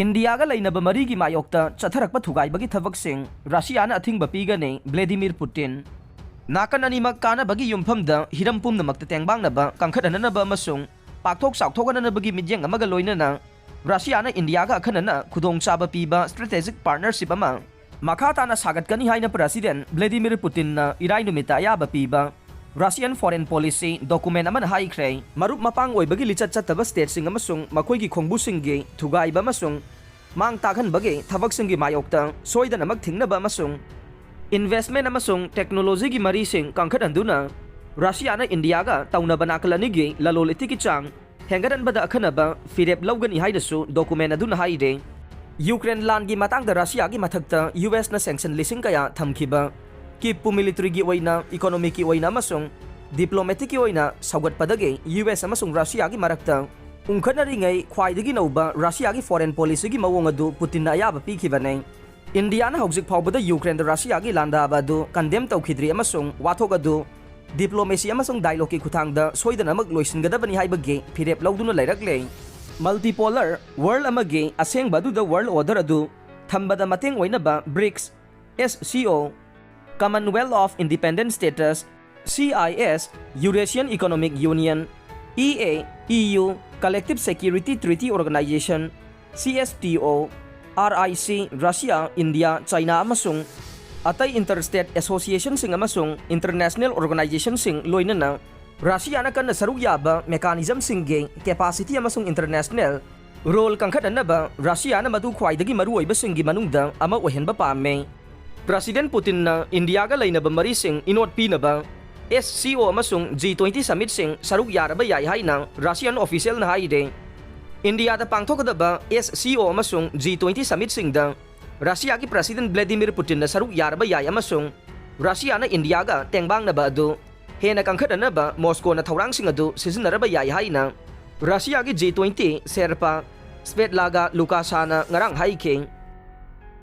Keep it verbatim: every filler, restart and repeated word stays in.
ꯏꯟꯗꯤꯌꯥꯒ ꯂꯩꯅꯕ ꯃꯔꯤꯒꯤ ꯃꯥꯌꯣꯛꯇ ꯆꯠꯊꯔꯛꯄ ꯊꯨꯒꯥꯏꯕꯒꯤ ꯊꯕꯛꯁꯤꯡ ꯔꯁꯤꯌꯥꯅ ꯑꯊꯤꯡꯕ ꯄꯤꯒꯅꯤ, ꯚ꯭ꯂꯦꯗꯤꯃꯤꯔ ꯄꯨꯇꯤꯟ꯫ ꯅꯥꯀꯟ ꯑꯅꯤꯃꯛ ꯀꯥꯟꯅꯕꯒꯤ ꯌꯨꯝꯐꯝꯗ ꯍꯤꯔꯝ ꯄꯨꯝꯅꯃꯛꯇ ꯇꯦꯡꯕꯥꯡꯅꯕ, ꯀꯟꯈꯠꯍꯟꯅꯅꯕ ꯑꯃꯁꯨꯡ ꯄꯥꯛꯊꯣꯛ ꯆꯥꯎꯊꯣꯛꯍꯟꯅꯅꯕꯒꯤ ꯃꯤꯠꯌꯦꯡ ꯑꯃꯒ ꯂꯣꯏꯅꯅ ꯔꯁꯤꯌꯥꯅ ꯏꯟꯗꯤꯌꯥꯒ ꯑꯈꯟꯅꯅ ꯈꯨꯗꯣꯡꯆꯥꯕ ꯄꯤꯕ ꯁ꯭ꯇ꯭ꯔꯦꯇꯦꯖꯤꯛ ꯄꯥꯔꯠꯅꯔꯁꯤꯞ ꯑꯃ ꯃꯈꯥ ꯇꯥꯅ ꯁꯥꯒꯠꯀꯅꯤ ꯍꯥꯏꯅ ꯄ꯭ꯔꯁꯤꯗꯦꯟ ꯚ꯭ꯂꯦꯗꯤꯃꯤꯔ ꯄꯨꯇꯤꯟꯅ ꯏꯔꯥꯏ ꯅꯨꯃꯤꯠꯇ ꯑꯌꯥꯕ ꯄꯤꯕ ꯔꯁꯤꯌꯥꯟ ꯐꯣꯔꯦꯟ ꯄꯣꯂꯤꯁꯤ ꯗꯣꯀꯨꯃꯦꯟ ꯑꯃꯅ ꯍꯥꯏꯈ꯭ꯔꯦ꯫ ꯃꯔꯨꯞ ꯃꯄꯥꯡ ꯑꯣꯏꯕꯒꯤ ꯂꯤꯆꯠ ꯆꯠꯇꯕ ꯁ꯭ꯇꯦꯠꯁꯤꯡ ꯑꯃꯁꯨꯡ ꯃꯈꯣꯏꯒꯤ ꯈꯣꯡꯕꯨꯁꯤꯡꯒꯤ ꯊꯨꯒꯥꯏꯕ ꯑꯃꯁꯨꯡ ꯃꯥꯡ ꯇꯥꯛꯍꯟꯕꯒꯤ ꯊꯕꯛꯁꯤꯡꯒꯤ ꯃꯥꯌꯣꯛꯇ ꯁꯣꯏꯗꯅꯃꯛ ꯊꯤꯡꯅꯕ ꯑꯃꯁꯨꯡ ꯏꯟꯚꯦꯁ꯭ꯠꯃꯦꯟꯠ ꯑꯃꯁꯨꯡ ꯇꯦꯛꯅꯣꯂꯣꯖꯤꯒꯤ ꯃꯔꯤꯁꯤꯡ ꯀꯟꯈꯠꯍꯟꯗꯨꯅ ꯔꯁꯤꯌꯥꯅ ꯏꯟꯗꯤꯌꯥꯒ ꯇꯧꯅꯕ ꯅꯥꯀꯜ ꯑꯅꯤꯒꯤ ꯂꯂꯣꯟ ꯏꯇꯤꯛꯀꯤ ꯆꯥꯡ ꯍꯦꯟꯒꯠꯍꯟꯕꯗ ꯑꯈꯟꯅꯕ ꯐꯤꯔꯦꯞ ꯂꯧꯒꯅꯤ ꯍꯥꯏꯅꯁꯨ ꯗꯣꯀꯨꯃꯦꯟ ꯑꯗꯨꯅ ꯍꯥꯏꯔꯦ꯫ ꯌꯨꯀ꯭ꯔꯦꯟ ꯂꯥꯟꯒꯤ ꯃꯇꯥꯡꯗ ꯔꯁꯤꯌꯥꯒꯤ ꯃꯊꯛꯇ ꯌꯨ ꯑꯦꯁꯅ ꯁꯦꯡꯁꯟ ꯂꯤꯁꯤꯡ ꯀꯌꯥ ꯊꯝꯈꯤꯕ ꯀꯤꯞꯄꯨ ꯃꯤꯂꯤꯇꯔꯤꯒꯤ ꯑꯣꯏꯅ, ꯏꯀꯣꯅꯣꯃꯤꯛꯀꯤ ꯑꯣꯏꯅ ꯑꯃꯁꯨꯡ ꯗꯤꯄ꯭ꯂꯣꯃꯦꯇꯤꯛꯀꯤ ꯑꯣꯏꯅ ꯁꯧꯒꯠꯄꯗꯒꯤ ꯌꯨ ꯑꯦꯁ ꯑꯃꯁꯨꯡ ꯔꯁꯤꯌꯥꯒꯤ ꯃꯔꯛꯇ ꯎꯪꯈꯠꯅꯔꯤꯉꯩ ꯈ꯭ꯋꯥꯏꯗꯒꯤ ꯅꯧꯕ ꯔꯁꯤꯌꯥꯒꯤ ꯐꯣꯔꯦꯟ ꯄꯣꯂꯤꯁꯤꯒꯤ ꯃꯑꯣꯡ ꯑꯗꯨ ꯄꯨꯇꯤꯟꯅ ꯑꯌꯥꯕ ꯄꯤꯈꯤꯕꯅꯤ꯫ ꯏꯟꯗꯤꯌꯥꯅ ꯍꯧꯖꯤꯛ ꯐꯥꯎꯕꯗ ꯌꯨꯀ꯭ꯔꯦꯟꯗ ꯔꯁꯤꯌꯥꯒꯤ ꯂꯥꯟꯗꯥꯕ ꯑꯗꯨ ꯀꯟꯗꯦꯝ ꯇꯧꯈꯤꯗ꯭ꯔꯤ ꯑꯃꯁꯨꯡ ꯋꯥꯊꯣꯛ ꯑꯗꯨ ꯗꯤꯄ꯭ꯂꯣꯃꯦꯁꯤ ꯑꯃꯁꯨꯡ ꯗꯥꯏꯂꯣꯒꯀꯤ ꯈꯨꯠꯊꯥꯡꯗ ꯁꯣꯏꯗꯅꯃꯛ ꯂꯣꯏꯁꯤꯟꯒꯗꯕꯅꯤ ꯍꯥꯏꯕꯒꯤ ꯐꯤꯔꯦꯞ ꯂꯧꯗꯨꯅ ꯂꯩꯔꯛꯂꯦ꯫ ꯃꯜꯇꯤꯄꯣꯂꯔ ꯋꯥꯔꯜꯗ ꯑꯃꯒꯤ ꯑꯁꯦꯡꯕ ꯑꯗꯨꯗ ꯋꯥꯔꯜꯗ ꯑꯣꯔꯗꯔ ꯑꯗꯨ ꯊꯝꯕꯗ ꯃꯇꯦꯡ ꯑꯣꯏꯅꯕ ꯕ꯭ꯔꯤꯛꯁ, ꯑꯦꯁ ꯁꯤ ꯑꯣ, Commonwealth of Independent States, C I S, Eurasian Economic Union, E A E U, Collective Security Treaty Organization, C S T ꯑꯣ, R I C, Russia, India, China ꯑꯃꯁꯨꯡ ꯑꯇꯩ enter state ꯑꯦꯁꯣꯁꯤꯌꯦꯁꯟꯁꯤꯡ ꯑꯃꯁꯨꯡ international ꯑꯣꯔꯒꯅꯥꯏꯖꯦꯁꯟꯁꯤꯡ, ꯂꯣꯏꯅꯅ ꯔꯁꯤꯌꯥꯅ ꯀꯟꯅ ꯁꯔꯨꯛ ꯌꯥꯕ ꯃꯦꯀꯥꯅꯤꯖꯝꯁꯤꯡꯒꯤ capacity ꯑꯃꯁꯨꯡ international role ꯀꯟꯈꯠꯍꯟꯅꯕ ꯔꯁꯤꯌꯥꯅ ꯃꯗꯨ ꯈ꯭ꯋꯥꯏꯗꯒꯤ ꯃꯔꯨꯑꯣꯏꯕꯁꯤꯡꯒꯤ ꯃꯅꯨꯡꯗ ꯑꯃ ꯑꯣꯏꯍꯟꯕ ꯄꯥꯝꯃꯤ꯫ ꯄ꯭ꯔꯁꯤꯗꯦꯟꯠ ꯄꯨꯇꯤꯟꯅ ꯏꯟꯗꯤꯌꯥꯒ ꯂꯩꯅꯕ ꯃꯔꯤꯁꯤꯡ ꯏꯅꯣꯠ ꯄꯤꯅꯕ ꯑꯦꯁ ꯁꯤ ꯑꯣ ꯑꯃꯁꯨꯡ ꯖꯤ ꯇ꯭ꯋꯦꯟꯇꯤ ꯁꯃꯤꯠꯁꯤꯡ ꯁꯔꯨꯛ ꯌꯥꯔꯕ ꯌꯥꯏ ꯍꯥꯏꯅ ꯔꯁꯤꯌꯥꯟ ꯑꯣꯐꯤꯁꯤꯌꯦꯜꯅ ꯍꯥꯏꯔꯦ꯫ ꯏꯟꯗꯤꯌꯥꯗ ꯄꯥꯡꯊꯣꯛꯀꯗꯕ ꯑꯦꯁ ꯁꯤ ꯑꯣ ꯑꯃꯁꯨꯡ ꯖꯤ ꯇ꯭ꯋꯦꯟꯇꯤ ꯁꯃꯤꯠꯁꯤꯡꯗ ꯔꯁꯤꯌꯥꯒꯤ ꯄ꯭ꯔꯁꯤꯗꯦꯟꯠ ꯚ꯭ꯂꯦꯗꯤꯃꯤꯔ ꯄꯨꯇꯤꯟꯅ ꯁꯔꯨꯛ ꯌꯥꯔꯕ ꯌꯥꯏ ꯑꯃꯁꯨꯡ ꯔꯁꯤꯌꯥꯅ ꯏꯟꯗꯤꯌꯥꯒ ꯇꯦꯡꯕꯥꯡꯅꯕ ꯑꯗꯨ ꯍꯦꯟꯅ ꯀꯟꯈꯠꯅꯅꯕ ꯃꯣꯁꯀꯣꯅ ꯊꯧꯔꯥꯡꯁꯤꯡ ꯑꯗꯨ ꯁꯤꯖꯤꯟꯅꯔꯕ ꯌꯥꯏ ꯍꯥꯏꯅ ꯔꯁꯤꯌꯥꯒꯤ ꯖꯤ ꯇ꯭ꯋꯦꯟꯇꯤ ꯁꯦꯔꯄꯥ ꯁ꯭ꯕꯦꯠꯂꯥꯒꯥ ꯂꯨꯀꯥꯁꯥꯅ ꯉꯔꯥꯡ ꯍꯥꯏꯈꯤ꯫